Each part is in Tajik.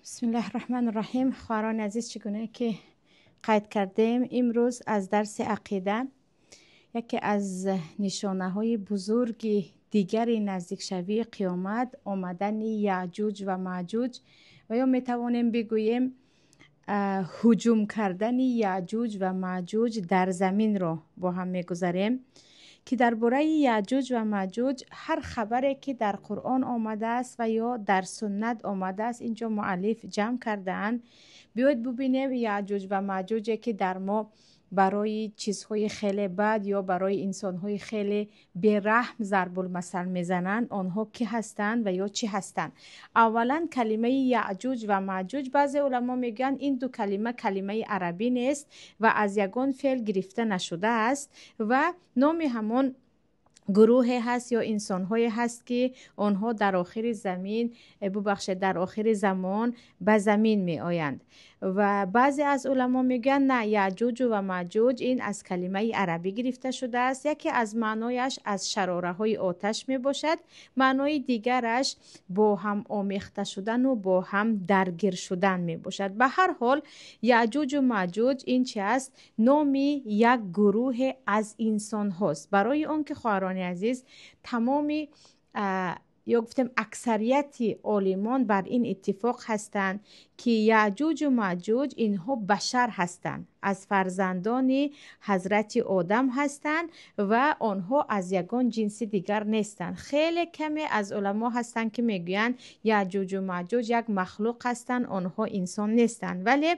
Бисмиллаҳи раҳмани раҳим. Хоҳарони азиз, чӣ гуна ки қайд кардем, имрӯз аз дарси ақида яке аз нишонаҳои бузурги дигари наздикшавии қиёмат, омадани Яъҷуҷ ва Маъҷуҷ ва ё метавонем бигӯем, ҳуҷум кардани Яъҷуҷ ва Маъҷуҷ дар заминро бо ҳам мегузарем, ки дар бораи Яъҷуҷ ва Маъҷуҷ ҳар хабаре ки дар Қуръон омадааст ва ё дар суннат омадааст, инҷо муаллиф ҷамъ кардаанд. Биёед бубинем, Яъҷуҷ ва Маъҷуҷе ки дар мо барои чизҳои хеле бад ё барои инсонҳои хеле бераҳм зарбулмасал мезананд, онҳо кӣ ҳастанд ва ё чӣ ҳастанд. Аввалан, калимаи Яъҷуҷ ва Маъҷуҷ, баъзе уламо мегӯянд, ин ду калима калимаи арабӣ нест ва аз ягон феъл гирифта нашудааст ва номи ҳамон гурӯҳе ҳаст ё инсонҳое ҳаст, ки онҳо дар охири замин, бубахшед, дар охири замон ба замин меоянд. Ва баъзе аз уламо мегӯянд, на, Яъҷуҷу ва Маъҷуҷ ин аз калимаи арабӣ гирифта шудааст. Яке аз маънояш аз шарораҳои оташ мебошад, маънои дигараш бо ҳам омехта шудану бо ҳам даргир шудан мебошад. Ба ҳар ҳол, Яъҷуҷу Маъҷуҷ ин чи аст? Номи як гурӯҳе аз инсонҳост. Барои он ки, хоҳарони азиз, тамоми ё гуфтем аксарияти олимон бар ин иттифоқ ҳастанд, ки Яъҷуҷу Маъҷуҷ инҳо башар ҳастанд, аз фарзандони ҳазрати Одам ҳастанд ва онҳо аз ягон ҷинси дигар нестанд. Хеле каме аз уламо ҳастанд, ки мегӯянд, Яъҷуҷу Маъҷуҷ як махлуқ ҳастанд, онҳо инсон нестанд, вале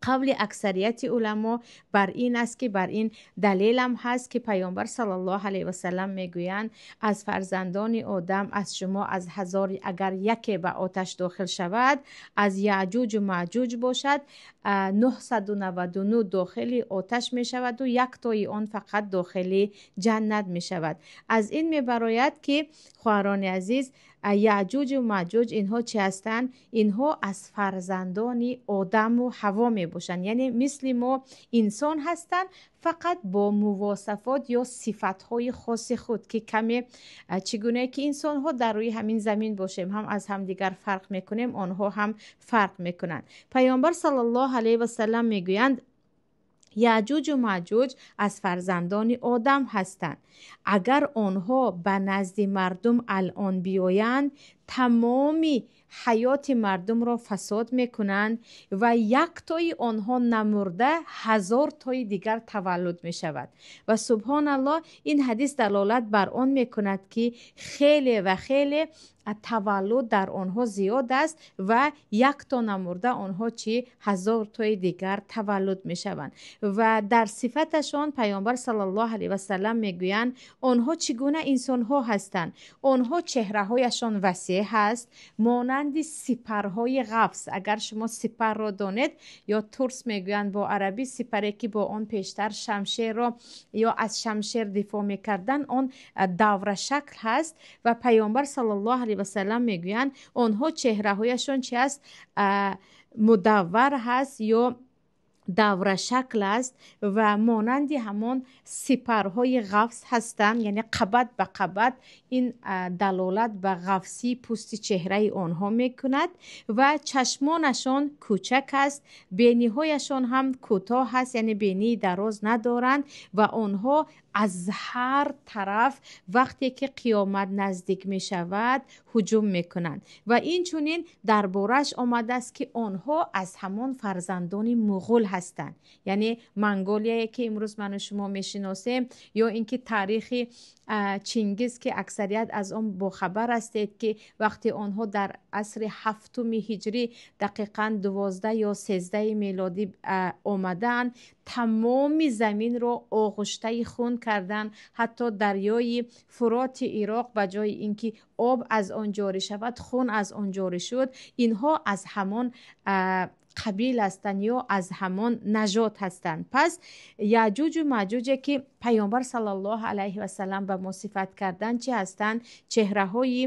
қавли аксарияти уламо бар ин аст, ки бар ин далелам ҳаст, ки Паёмбар саллаллоҳу алайҳи васаллам мегӯянд: аз фарзандони Одам, аз шумо аз ҳазори агар яке ба оташ дохил шавад, аз Яъҷуҷу Маъҷуҷ бошад, 999 дохили оташ мешаваду яктои он фақат дохили ҷаннат мешавад. Аз ин мебарояд, ки, хоҳарони азиз, Яъҷуҷу Маъҷуҷ инҳо чӣ ҳастанд? Инҳо аз фарзандони Одаму Ҳаво мебошанд, яъне мисли мо инсон ҳастанд, фақат бо мувосафот ё сифатҳои хоси худ, ки каме, чӣ гуна ки инсонҳо дар рӯи ҳамин замин бошем ҳам аз ҳамдигар фарқ мекунем, онҳо ҳам фарқ мекунанд. Паёмбар саллаллоҳу алайҳи васаллам мегӯянд: Яъҷуҷу Маъҷуҷ аз фарзандони Одам ҳастанд. Агар онҳо ба назди мардум алъон биёянд, тамоми ҳаёти мардумро фасод мекунанд ва яктои онҳо намурда, ҳазортои дигар таваллуд мешавад. Ва субҳоналлоҳ, ин ҳадис далолат бар он мекунад, ки хеле ва хеле таваллуд дар онҳо зиёд аст ва якто намурда, онҳо чӣ, ҳазортои дигар таваллуд мешаванд. Ва дар сифаташон Паёмбар саллаллоҳу алайҳи васаллам мегӯянд, онҳо чӣ гуна инсонҳо ҳастанд. Онҳо чеҳраҳояшон васеъ ҳаст, монанди сипарҳои ғафс. Агар шумо сипарро донед ё турс мегӯянд бо арабӣ, сипаре ки бо он пештар шамшерро ё аз шамшер дифоъ мекарданд, он даврашакл ҳаст. Ва Паёмбар саллаллоҳу алайҳи васаллам мегӯянд, онҳо чеҳраҳояшон чи аст? Мудаввар ҳаст ё даврашакл аст ва монанди ҳамон сипарҳои ғафс ҳастанд, яъне қабат ба қабат. Ин далолат ба ғафсии пӯсти чеҳраи онҳо мекунад. Ва чашмонашон кӯчак аст, бениҳояшон ҳам кӯтоҳ ҳаст, яъне бении дароз надоранд. Ва онҳо аз ҳар тараф, вақте ки қиёмат наздик мешавад, ҳуҷум мекунанд. Ва инчунин дар борааш омадааст, ки онҳо аз ҳамон фарзандони муғул ҳастанд, яъне Монголияе ки имрӯз ману шумо мешиносем, ё ин ки таърихи Чингиз, ки аксарият аз он бохабар ҳастед, ки вақте онҳо дар асри ҳафтуми ҳиҷрӣ, дақиқан 12 ё 13-и мелодӣ омадаанд, тамоми заминро оғуштаи хун карданд, ҳатто дарёи Фуроти Ироқ ба ҷои ин ки об аз он ҷорӣ шавад, хун аз он ҷорӣ шуд. Инҳо аз ҳамон қабил ҳастанд ё аз ҳамон нажод ҳастанд. Пас Яъҷуҷу Маъҷуҷе, ки Паёмбар саллаллоҳу алайҳи васалам ба мо сифат карданд, чӣ ҳастанд? Чеҳраҳои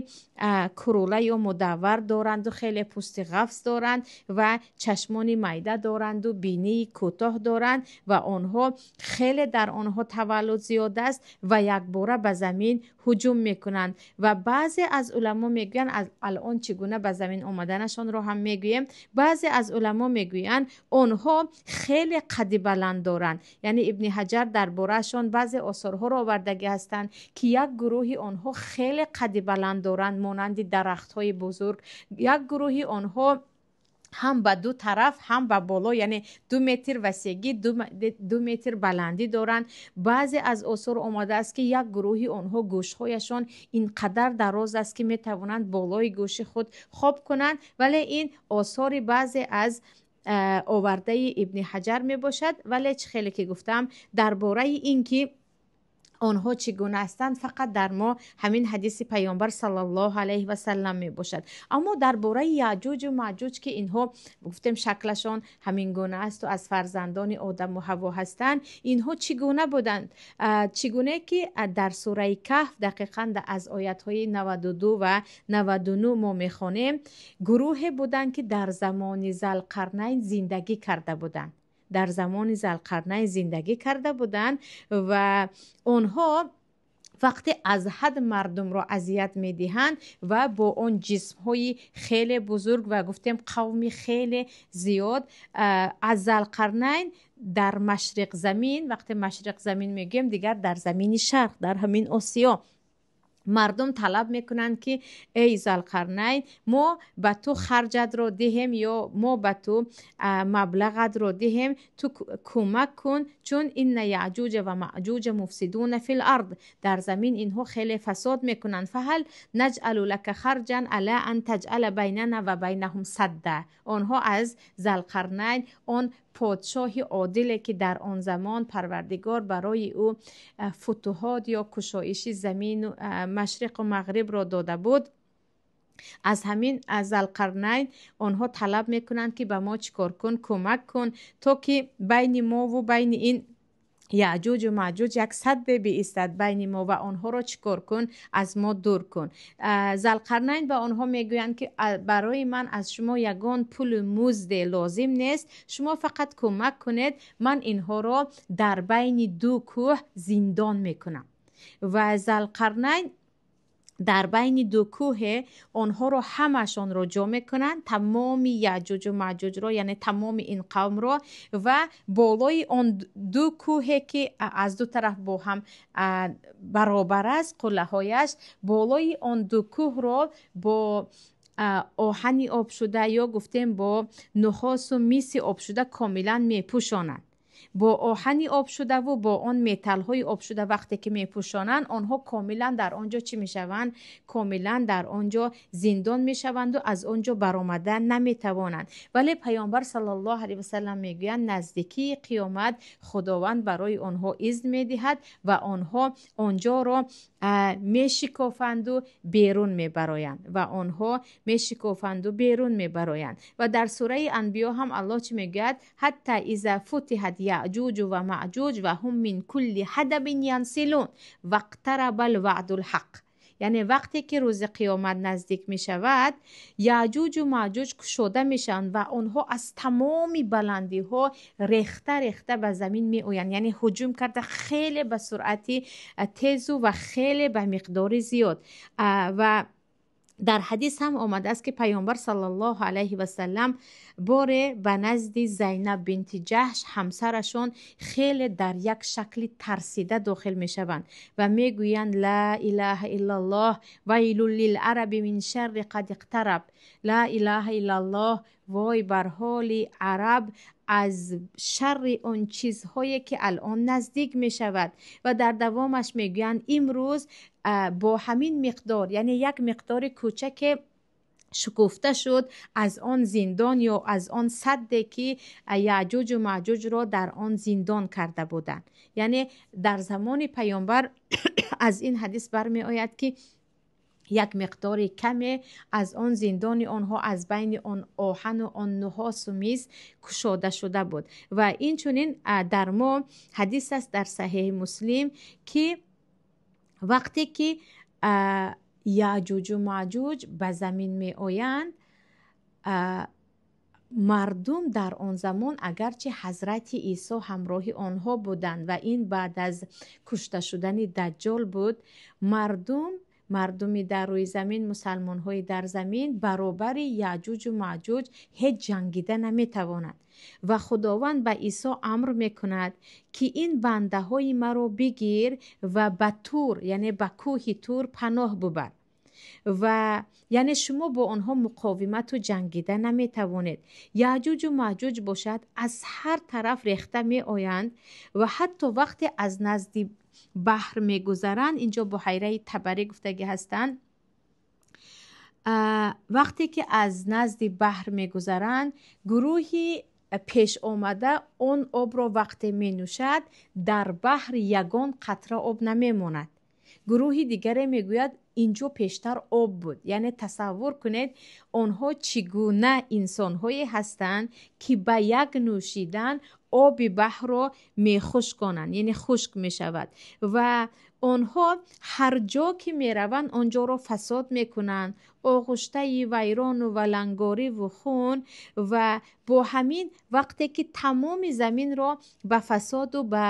курула ё мудаввар доранду, хеле пӯсти ғафз доранд ва чашмони майда доранду бинии кӯтоҳ доранд ва онҳо хеле дар онҳо таваллуд зиёд аст ва якбора ба замин ҳуҷум мекунанд. Ва баъзе аз уламо мегӯянд, аз алон чӣ гуна ба замин омаданашонро ҳам мегӯем, баъзе аз уламо мегӯянд, онҳо хеле қади баланд доранд. Яъне Ибни Ҳаҷар дар бораашон баъзе осорҳоро овардагӣ ҳастанд, ки як гурӯҳи онҳо хеле қади баланд доранд, монанди дарахтҳои бузург. Як гурӯҳи онҳо ҳам ба ду тараф, ҳам ба боло, яъне 2 метр васегӣ, 2 метр баландӣ доранд. Баъзе аз осор омадааст, ки як гурӯҳи онҳо гӯшҳояшон ин қадар дароз аст, ки метавонанд болои гӯши худ хоб кунанд. Вале ин осори баъзе аз овардаи Ибни Ҳаҷар мебошад. Вале чӣ хеле ки гуфтам, дар бораи ин ки онҳо чӣ гуна ҳастанд, фақат дар мо ҳамин ҳадиси Паёмбар саллаллоҳу алайҳи васаллам мебошад. Аммо дар бораи Яъҷуҷу Маъҷуҷ, ки инҳо гуфтем шаклашон ҳамин гуна асту аз фарзандони Одаму Ҳаво ҳастанд, инҳо чӣ гуна буданд? Чӣ гуна ки дар сураи Каҳф дақиқан аз оятҳои 92 ва 99 мо мехонем, гурӯҳе буданд, ки дар замони Залқарнайн зиндагӣ карда буданд. Дар замони Залқарнайн зиндагӣ карда буданд ва онҳо вақте аз ҳад мардумро азият медиҳанд ва бо он ҷисмҳои хеле бузург ва гуфтем қавми хеле зиёд аз Залқарнайн дар машриқ замин, вақте машриқ замин мегӯем, дигар дар замини шарқ, дар ҳамин Осиё, мардум талаб мекунанд, ки эй Залқарнайн, мо ба ту харҷатро диҳем ё мо ба ту маблағатро диҳем, ту кӯмак кун, чун инна яъҷуҷа ва маъҷуҷа муфсидуна фил ард, дар замин инҳо хеле фасод мекунанд. Фаҳал наҷъалу лака харҷан ала ан таҷъала байнана ва байнаҳум садда. Онҳо аз Залқарнайн, он подшоҳи одиле, ки дар он замон Парвардигор барои ӯ футуҳот ё кушоиши замину машриқу мағрибро дода буд, аз ҳамин аз Залқарнайн онҳо талаб мекунанд, ки ба мо чӣ кор кун, кӯмак кун, то ки байни мову байни ин Яъҷуҷу Маъҷуҷ як садде биистад, байни мо ва онҳоро чӣ кор кун, аз мо дур кун. Залқарнайн ба онҳо мегӯянд, ки барои ман аз шумо ягон пулу музде лозим нест, шумо фақат кӯмак кунед, ман инҳоро дар байни ду кӯҳ зиндон мекунам. Ва Залқарнайн дар байни ду кӯҳе онҳоро ҳамашонро ҷо мекунанд, тамоми Яъҷуҷу Маъҷуҷро, яъне тамоми ин қавмро, ва болои он ду кӯҳе, ки аз ду тараф бо ҳам баробар аст қуллаҳояш, болои он ду кӯҳро бо оҳани обшуда ё гуфтем бо нухосу миси обшуда комилан мепӯшонанд. Бо оҳани обшудаву бо он металлҳои обшуда вақте ки мепӯшонанд, онҳо комилан дар он ҷо чӣ мешаванд? Комилан дар он ҷо зиндон мешаванду аз он ҷо баромада наметавонанд. Вале Паёмбар саллаллоҳу алайҳи васаллам мегӯянд, наздикии қиёмат Худованд барои онҳо изн медиҳад ва онҳо онҷоро мешикофанду берун мебароянд, ва онҳо мешикофанду берун мебароянд. Ва дар сураи Анбиё ҳам Аллоҳ чӣ мегӯяд? Ҳатта иза футиҳат яъҷуҷу ва маъҷуҷ ва ҳум мин кулли ҳадабин янсилун вақтарабал ваъдул ҳақ. Яъне вақте ки рӯзи қиёмат наздик мешавад, Яъҷуҷу Маъҷуҷ кушода мешаванд ва онҳо аз тамоми баландиҳо рехта рехта ба замин меоянд, яъне ҳуҷум карда хеле ба суръати тезу ва хеле ба миқдори зиёд. Ва дар ҳадис ҳам омадааст, ки Паёмбар саллаллоҳу алайҳи васаллам боре ба назди Зайнаб бинти Ҷаҳш, ҳамсарашон, хеле дар як шакли тарсида дохил мешаванд ва мегӯянд: ла илаҳа иллаллоҳ, вайлун лилараби мин шарри қад иқтараб. Ла илаҳа иллаллоҳ, вой бар ҳоли араб аз шарри он чизҳое, ки алон наздик мешавад. Ва дар давомаш мегӯянд, имрӯз бо ҳамин миқдор, яъне як миқдори кӯчаке шукуфта шуд аз он зиндон ё аз он садде, ки Яъҷуҷу Маъҷуҷро дар он зиндон карда буданд. Яъне дар замони Паёмбар аз ин ҳадис бармеояд, ки Як миқдори каме аз он зиндони онҳо аз байни он оҳану он нуҳосу мис кушода шуда буд. Ва инчунин дар мо ҳадис аст дар Саҳеҳи Муслим, ки вақте ки Яъҷуҷу Маъҷуҷ ба замин меоянд, мардум дар он замон, агарчи Ҳазрати Исо ҳамроҳи онҳо буданд ва ин баъд аз кушта шудани Даҷҷол буд, мардуми дар рӯи замин, мусалмонҳои дар замин баробари Яъҷуҷу Маъҷуҷ ҳеҷ ҷангида наметавонанд. Ва Худованд ба Исо амр мекунад, ки ин бандаҳои маро бигир ва ба Тур, яъне ба кӯҳи Тур паноҳ бубар. Ва яъне шумо бо онҳо муқовимату ҷангида наметавонед. Яъҷуҷу Маъҷуҷ бошад, аз ҳар тараф рехта меоянд ва ҳатто вақте аз назди баҳр мегузаранд, инҷо Буҳайраи Табарӣ гуфтагӣ ҳастанд, вақте ки аз назди баҳр мегузаранд, гурӯҳи пеш омада он обро вақте менӯшад, дар баҳр ягон қатра об намемонад. Гурӯҳи дигаре мегӯяд, инҷо пештар об буд. Яъне тасаввур кунед, онҳо чӣ гуна инсонҳое ҳастанд, ки ба як нӯшидан оби баҳрро мехушконанд, яъне хушк мешавад. Ва онҳо ҳар ҷо ки мераванд, он ҷоро фасод мекунанд, оғуштаи вайрону валангориву хун. Ва бо ҳамин вақте ки тамоми заминро ба фасоду ба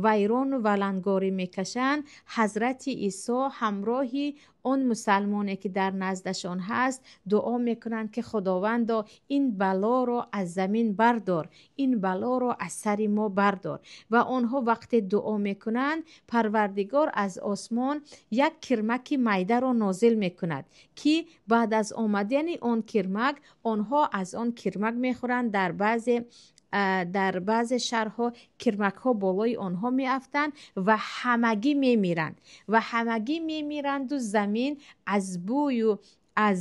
вайрону валангорӣ мекашанд, Ҳазрати Исо ҳамроҳи он мусалмоне, ки дар наздашон ҳаст, дуо мекунанд, ки Худовандо, ин балоро аз замин бардор, ин балоро аз сари мо бардор. Ва онҳо вақте дуо мекунанд, Парвардигор аз осмон як кирмаки майдаро нозил мекунад, ки баъд аз омадани он кирмак онҳо аз он кирмак мехӯранд. Дар баъзе шаҳрҳо кирмакҳо болои онҳо меафтанд ва ҳамагӣ мемиранд, ва ҳамагӣ мемиранду замин аз бӯю аз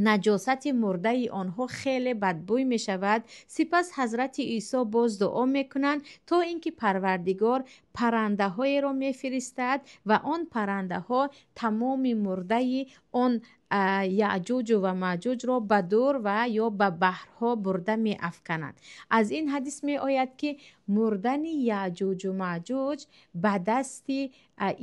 наҷосати мурдаи онҳо хеле бадбӯй мешавад. Сипас Ҳазрати Исо боз дуо мекунанд, то ин ки Парвардигор паррандаҳоеро мефиристад ва он паррандаҳо тамоми мурдаи он Яъҷуҷу ва Маъҷуҷро ба дур ва ё ба баҳрҳо бурда меафкананд. Аз ин ҳадис меояд, ки мурдани Яъҷуҷу Маъҷуҷ ба дасти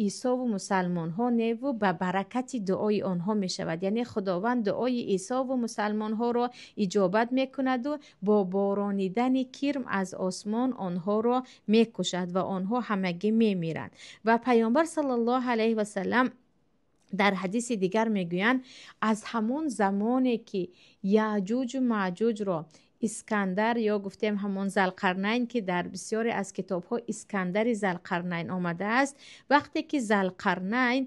Исову мусалмонҳо неву ба баракати дуои онҳо мешавад. Яъне Худованд дуои Исову мусалмонҳоро иҷобат мекунаду бо боронидани кирм аз осмон онҳоро мекушад ва онҳо ҳамагӣ мемиранд. Ва Паёмбар саллаллоҳу алайҳи васаллам дар ҳадиси дигар мегӯянд, аз ҳамон замоне ки Яъҷуҷу Маъҷуҷро Искандар ё гуфтем ҳамон Залқарнайн, ки дар бисёре аз китобҳо Искандари Залқарнайн омадааст, вақте ки Залқарнайн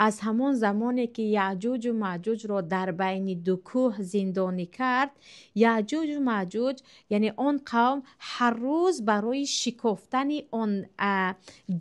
аз ҳамон замоне ки Яъҷуҷу Маъҷуҷро дар байни ду кӯҳ зиндонӣ кард, Яъҷуҷу Маъҷуҷ, яъне он қавм, ҳар рӯз барои шикофтани он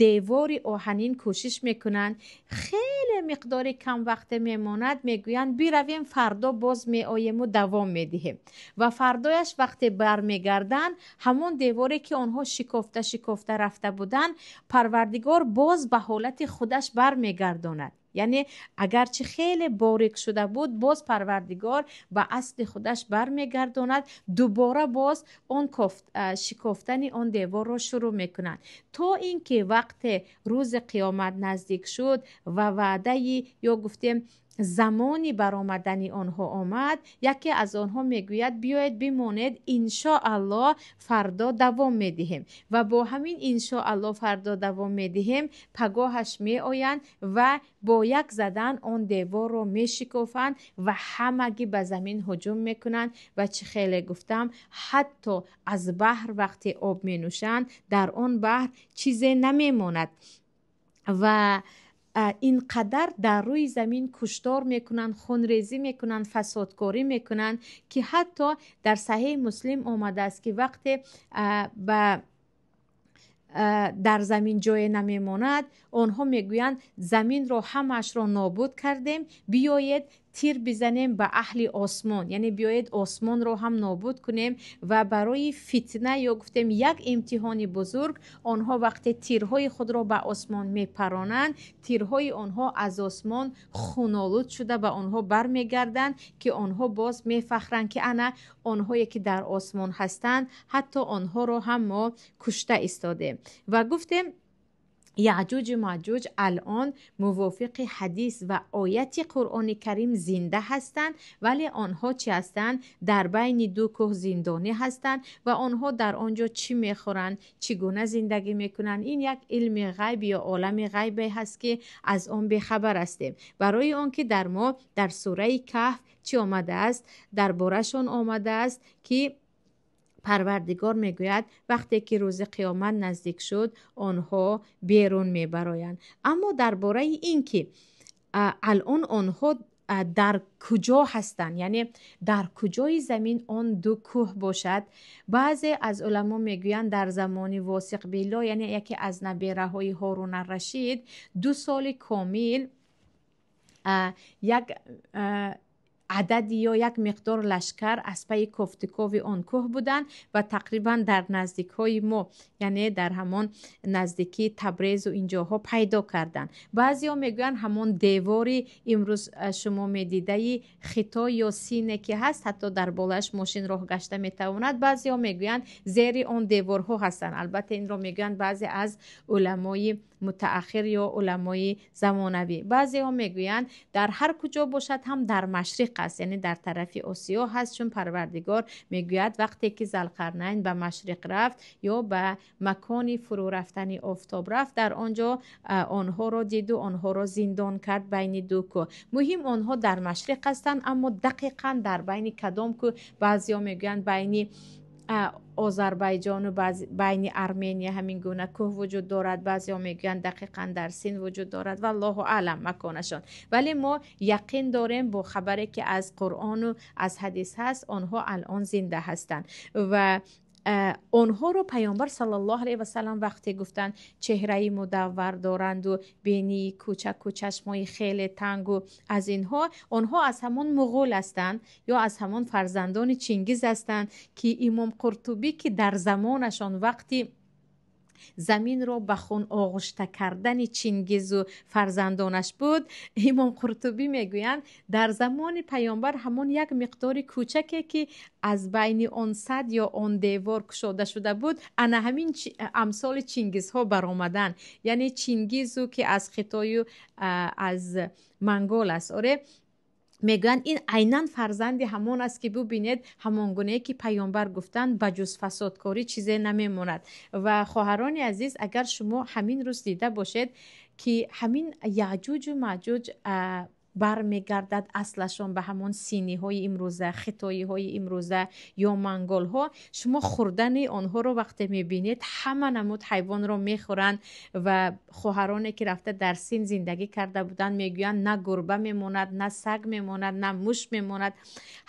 девори оҳанин кӯшиш мекунанд. Хеле миқдори кам вақте мемонад, мегӯянд, биравем, фардо боз меоему давом медиҳем. Ва фардояш вақте бармегарданд, ҳамон деворе ки онҳо шикофта шикофта рафта буданд, Парвардигор боз ба ҳолати худаш бармегардонад. Яъне агарчи хеле борик шуда буд, боз Парвардигор ба асли худаш бармегардонад, дубора боз он шикофтани он деворро шурӯъ мекунанд, то ин ки вақте рӯзи қиёмат наздик шуд ва ваъдаи ё гуфтем замони баромадани онҳо омад, яке аз онҳо мегӯяд, биёед бимонед, иншоаллоҳ фардо давом медиҳем. Ва бо ҳамин иншоаллоҳ фардо давом медиҳем, пагоҳаш меоянд ва бо як задан он деворро мешикофанд ва ҳамагӣ ба замин ҳуҷум мекунанд. Ва чӣ хеле гуфтам, ҳатто аз баҳр вақте об менӯшанд, дар он баҳр чизе намемонад. Ва ин қадар дар рӯи замин куштор мекунанд, хунрезӣ мекунанд, фасодкорӣ мекунанд, ки ҳатто дар Саҳеҳи Муслим омадааст, ки вақте ба дар замин ҷое намемонад, онҳо мегӯянд, заминро ҳамаашро нобуд кардем, биёед. Тир бизанем ба аҳли осмон, яъне биёед осмонро ҳам нобуд кунем. Ва барои фитна ё гуфтем як имтиҳони бузург, онҳо вақте тирҳои худро ба осмон мепаронанд, тирҳои онҳо аз осмон хунолуд шуда ба онҳо бармегарданд, ки онҳо боз мефахранд, ки ана онҳое ки дар осмон ҳастанд, ҳатто онҳоро ҳам мо кушта истодем. Ва гуфтем, Яъҷуҷу Маъҷуҷ алон мувофиқи ҳадис ва ояти Қуръони Карим зинда ҳастанд, вале онҳо чӣ ҳастанд? Дар байни ду кӯҳ зиндонӣ ҳастанд. Ва онҳо дар он ҷо чӣ мехӯранд, чӣ гуна зиндагӣ мекунанд, ин як илми ғайб ё олами ғайбе ҳаст, ки аз он бехабар ҳастем. Барои он ки дар мо дар сураи Каҳф чӣ омадааст? Дар борашон омадааст, ки Парвардигор мегӯяд, вақте ки рӯзи қиёмат наздик шуд, онҳо берун мебароянд. Аммо дар бораи ин ки алон онҳо дар куҷо ҳастанд, яъне дар куҷои замин он ду кӯҳ бошад, баъзе аз уламо мегӯянд, дар замони Восиқ Билло, яъне яке аз набераҳои Ҳорун Аррашид, 2 соли комил як адади ё як миқдор лашкар аз пайи кофтукови он кӯҳ буданд ва тақрибан дар наздикҳои мо, яъне дар ҳамон наздикии Табрезу инҷоҳо пайдо карданд. Баъзеҳо мегӯянд, ҳамон девори имрӯз шумо медидаи Хитой ё Сине ки ҳаст, ҳатто дар болояш мошин роҳ гашта метавонад, баъзеҳо мегӯянд, зери он деворҳо ҳастанд. Албатта, инро мегӯянд баъзе аз уламои мутааххир ё уламои замонавӣ. Баъзеҳо мегӯянд, дар ҳар куҷо бошад ҳам, дар машриқ аст, яъне дар тарафи Осиё ҳаст, чун Парвардигор мегӯяд, вақте ки Залқарнайн ба машриқ рафт ё ба макони фурӯ рафтани офтоб рафт, дар он ҷо онҳоро диду онҳоро зиндон кард байни ду кӯҳ. Муҳим, онҳо дар машриқ ҳастанд, аммо дақиқан дар байни кадом кӯҳ, баъзеҳо мегӯянд, байни Озарбайҷону байни Армения ҳамин гуна кӯҳ вуҷуд дорад, баъзеҳо мегӯянд, дақиқан дар Син вуҷуд дорад. Валлоҳу аълам маконашон. Вале мо яқин дорем бо хабаре ки аз Қуръону аз ҳадис ҳаст, онҳо алон зинда ҳастанд. Ва онҳоро Паёмбар саллаллоҳу алайҳи васалам вақте гуфтанд, чеҳраи мудаввар доранду бинии кӯчаку чашмои хеле тангу аз инҳо, онҳо аз ҳамон муғул ҳастанд ё аз ҳамон фарзандони Чингиз ҳастанд, ки Имом Қуртубӣ, ки дар замонашон вақти заминро ба хун оғушта кардани Чингизу фарзандонаш буд, Имом Қуртубӣ мегӯянд, дар замони Паёмбар ҳамон як миқдори кӯчаке ки аз байни он сад ё он девор кушода шуда буд, ана ҳамин амсоли Чингизҳо баромаданд. Яъне Чингизу ки аз Хитою аз Мангол аст, оре, мегӯянд, ин айнан фарзанди ҳамон аст, ки бубинед, ҳамон гунае ки Паёмбар гуфтанд, ба ҷуз фасодкорӣ чизе намемонад. Ва хоҳарони азиз, агар шумо ҳамин рӯз дида бошед, ки ҳамин Яъҷуҷу Маъҷуҷ бармегардад аслашон ба ҳамон синиҳои имрӯза, хитоиҳои имрӯза ё манголҳо, шумо хӯрдани онҳоро вақте мебинед, ҳама намуд ҳайвонро мехӯранд. Ва хоҳароне ки рафта дар Син зиндагӣ карда буданд, мегӯянд, на гурба мемонад, на саг мемонад, на муш мемонад.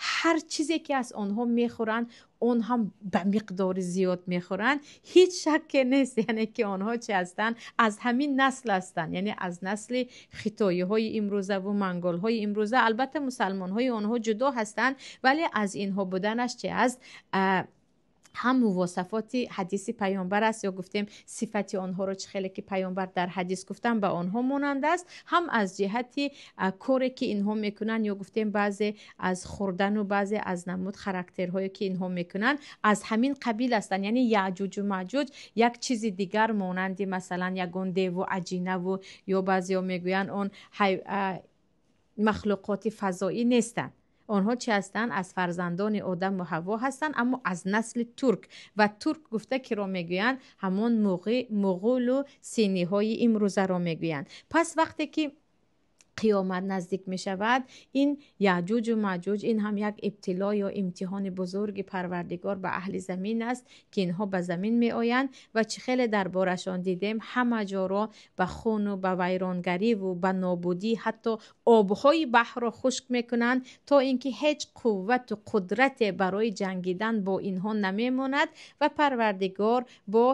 Ҳар чизе ки аз онҳо мехӯранд, он ҳам ба миқдори зиёд мехӯранд. Ҳеҷ шакке нест, яъне ки онҳо чи ҳастанд? Аз ҳамин насл ҳастанд, яъне аз насли хитоиҳои имрӯзаву манголҳои имрӯза. Албатта, мусалмонҳои онҳо ҷудо ҳастанд, вале аз инҳо буданаш чи аст? Ҳам мувосафоти ҳадиси Паёмбар аст ё гуфтем, сифати онҳоро чӣ хеле ки Паёмбар дар ҳадис гуфтан, ба онҳо монанд аст, ҳам аз ҷиҳати коре ки инҳо мекунанд ё гуфтем, баъзе аз хӯрдану баъзе аз намуд характерҳое ки инҳо мекунанд, аз ҳамин қабил ҳастанд. Яъне Яъҷуҷу Маъҷуҷ як чизи дигар, монанди масалан ягон деву аҷинаву ё баъзеҳо мегӯянд, он махлуқоти фазоӣ нестанд. Онҳо чи ҳастанд? Аз фарзандони Одаму Ҳаво ҳастанд, аммо аз насли турк. Ва турк гуфта киро мегӯянд? Ҳамон муғулу синиҳои имрӯзаро мегӯянд. Пас вақте ки қиёмат наздик мешавад, ин Яъҷуҷу Маъҷуҷ, ин ҳам як ибтило ё имтиҳони бузурги Парвардигор ба аҳли замин аст, ки инҳо ба замин меоянд. Ва чӣ хеле дар борашон дидем, ҳама ҷоро ба хуну ба вайронгариву ба нобудӣ, ҳатто обҳои баҳрро хушк мекунанд, то ин ки ҳеҷ қуввату қудрате барои ҷангидан бо инҳо намемонад. Ва Парвардигор бо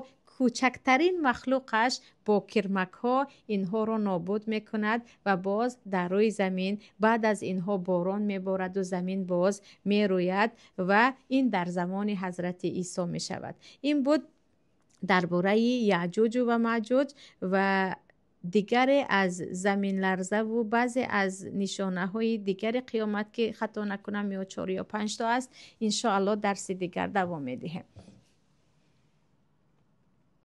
Кӯчактарин махлуқаш бо кирмакҳо инҳоро нобуд мекунад ва боз дар рӯи замин баъд аз инҳо борон мебораду замин боз мерӯяд ва ин дар замони ҳазрати Исо мешавад. Ин буд дар бораи Яъҷуҷу ва Маъҷуҷ ва дигаре аз заминларзаву баъзе аз нишонаҳои дигари қиёмат, ки хато накунам, ё чор ё панҷто аст. Иншоаллоҳ, дарси дигар давом медиҳем.